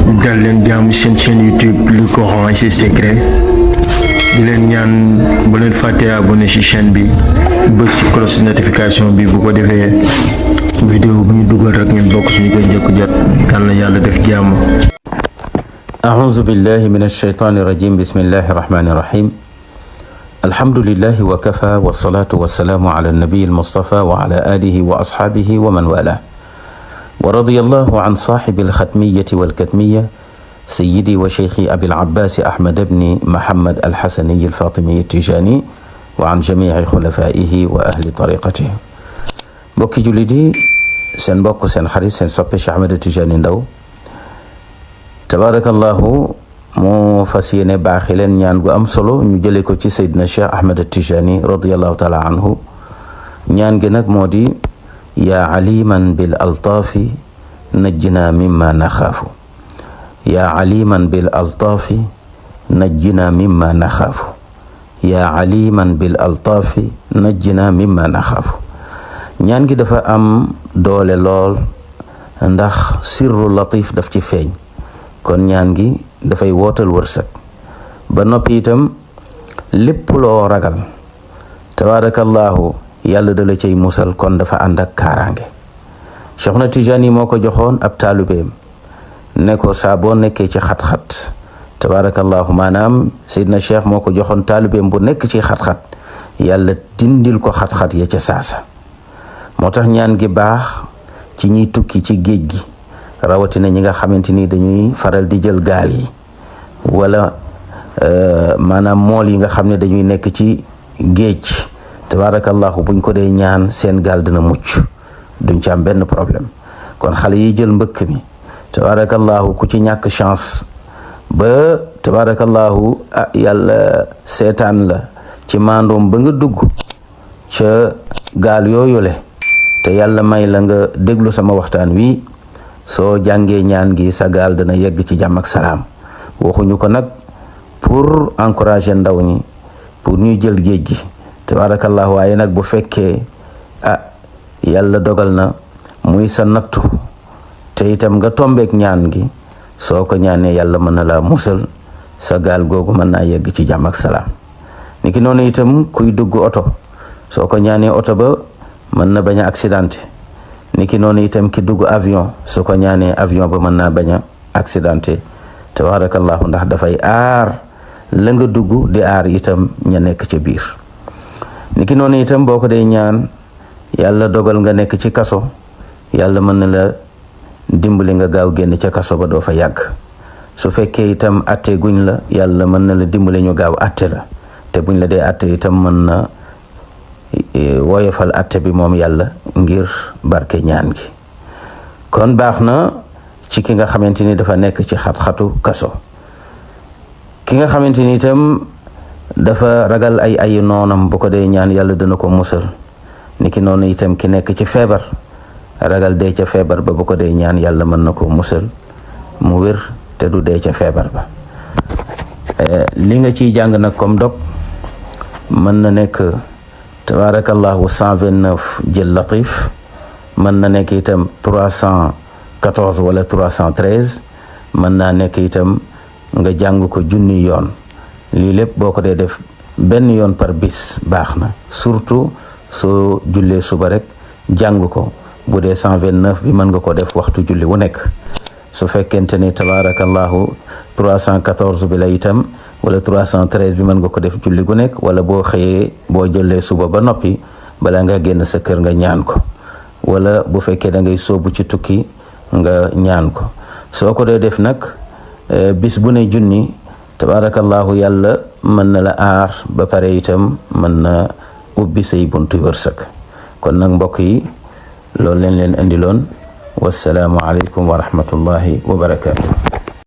dal leen jàmm seen chaîne YouTube Le Coran et ses secrets di leen ñaan bu leen fàtte abonné ci chaîne bi bës ci cloche notification bi bu ko defee vidéo bu ñu dugal rek ngeen bokk ci ñu koy njëkk jot yàlla na yàlla def jàmm. أعوذ بالله من الشيطان الرجيم بسم الله الرحمن الرحيم الحمد لله وكفى والصلاة والسلام على النبي المصطفى وعلى آله وأصحابه ومن والاه ورضي الله عن صاحب الختمية والكتمية سيدي وشيخي أبي العباس أحمد بن محمد الحسني الفاطمي التجاني وعن جميع خلفائه وأهل طريقته بوكي جلدي سن بوك سن خريج سن صبي أحمد التجاني ndaw tabarakallahu mu fas yéene baaxi leen ñaan gu am solo ñu jële ko ci Seydina Cheikh Ahmed Tijani radiallahu taala anhu ñaan gi nag moo di yaa aliman bil altaafi najjina mimma naxaafu yaa aliman bil altaafi najjina mimma naxaafu yaa aliman bil altaafi najjina mimma naxaafu ñaan gi dafa am doole lool ndax sirru latif daf ci feeñ kon ñaan gi dafay wootal wërsëg ba noppi itam lépp loo ragal tabarakallahu yàlla dala cay musal kon dafa ànd ak kaaraange Cheikhna Tijani moo ko joxoon ab taalubeem ne ko saa boo nekkee ci xat-xat tabarakallahu maanaam Seydina Cheikh moo ko joxoon taalubeem bu nekk ci xat-xat yàlla dindil ko xat-xat ya ca saasa moo tax ñaan gi baax ci ñiy tukki ci géej gi rawatina ñi nga xamante ni dañuy faral di jël gaal yi wala maanaam mool yi nga xam ne dañuy nekk ci géej tabarakallahu buñ ko dee ñaan seen gaal dina mucc duñ ci am benn problème kon xale yi jël mbëkk mi tabarakallahu ku ci ñàkk chance ba tabarakallahu yàlla seetaan la ci maandoom ba nga dugg ca gaal yooyule te yàlla may la nga déglu sama waxtaan wi soo jàngee ñaan gi sa gaal dana yegg ci jàmm ak salaam waxuñu ko nag pour encourager ndaw ñi pour ñuy jël géej gi tabarakallah waaye nag bu fekkee yàlla dogal na muy sa nattu te itam nga tombeek ñaan gi soo ko ñaanee yàlla mën na laa musal sa gaal googu mën naa yegg ci jàmm ak salaam niki noonu itam kuy dugg oto soo ko ñaanee oto ba mën na bañ a accidenté niki noonu itam ki dugg avion su ko ñaanee avion ba mën naa bañ a accidenté tabarakallahu ndax dafay aar la nga dugg di aar itam ña nekk ca biir niki noonu itam boo ko dee ñaan yàlla dogal nga nekk ci kaso yàlla mën na la dimbali nga gaaw génn ca kaso ba doo fa yàgg su fekkee itam atte guñ la yàlla mën na la dimbali ñu gaaw atte la te buñ la dee atte itam mën na woyofal atte bi moom yàlla ngir barke ñaan gi kon baax na ci ki nga xamante ni dafa nekk ci xat-xatu kaso ki nga xamante ni itam dafa ragal ay noonam bu ko dee ñaan yàlla dana ko musal niki noonu itam ki nekk ci feebar ragal dee ca feebar ba bu ko dee ñaan yàlla mën na ko musal mu wér te du dee ca feebar ba li nga ciy jàng nag comme dog mën na nekk tabarakallahu 129 jël latif mën na nekk itam 314 wala 313 mën naa nekk itam nga jàng ko junni yoon lii lépp boo ko dee def benn yoon par bis baax na surtout soo jullee suba rek jàng ko bu dee 129 bi mën nga ko def waxtu julli wu nekk su fekkente ni tabarakallahu 314 bi la itam wala 313 bi mën nga ko def julli gu nekk wala boo xëyee boo jëlee suba ba noppi bala nga génn sa kër nga ñaan ko wala bu fekkee da ngay sóobu ci tukki nga ñaan ko soo ko dee def nag bis bu ne junni tabarakallahu yàlla mën na la aar ba pare itam mën na ubbi say buntu wërsëg kon nag mbokk yi loolu leen indiloon wassalaamu aleykum wa rahmatullahi wa barakaatu.